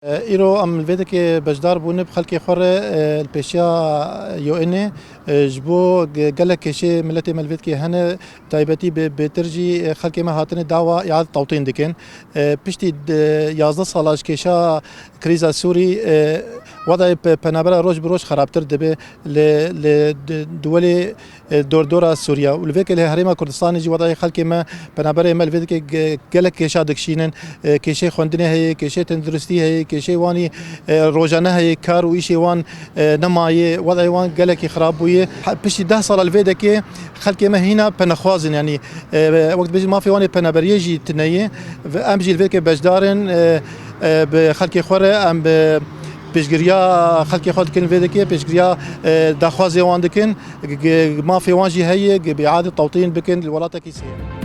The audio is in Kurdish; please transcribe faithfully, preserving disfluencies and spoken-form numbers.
Îro em li vê dekê beşdar bûne bi xelkê xwe re, e, li pêşiya U N'ê, e, ji bo ge-, gelek kêşê miletê me li vê dekê hene, taybetî bi bêtir jî, e, xelkê me hatine dawa îade tewtîn dikin. E, piştî de-, yazdeh sala ji kêşa krîza Sûrî, e, wedayê pe-, penabera roj bi roj xerabtir dibe. Li, li di-, duwelê, e, dordora Sûriya û li vê kelê Herêma Kurdistanê jî wedayê xelkê me, penaberê me li vê dikê ge-, gelek kêşa dikişînin. E, kêşê xwendinê heye, kêşê tenduristî heye, kêşê wanî, e, rojane heye, kar û îşê wan, e, nemaye, wedayê wan gelekî xirab bûye. He-, piştî deh sala li vê dekê xelkê me hîna penexwaz in, yanî, e, wek dibêjin mafê wan ê penaberiyê jî tune ye. Ve em jî li vê dekê beşdar in, e, e, bi xelkê xwe re em bi pêşgiriya xelkê xwe dikin vê dekê, pêşgiriya, e, daxwazê wan dikin, g-, g-, mafê wan jî heye, g-, bi îade tewtîn bikin li welatekî sê.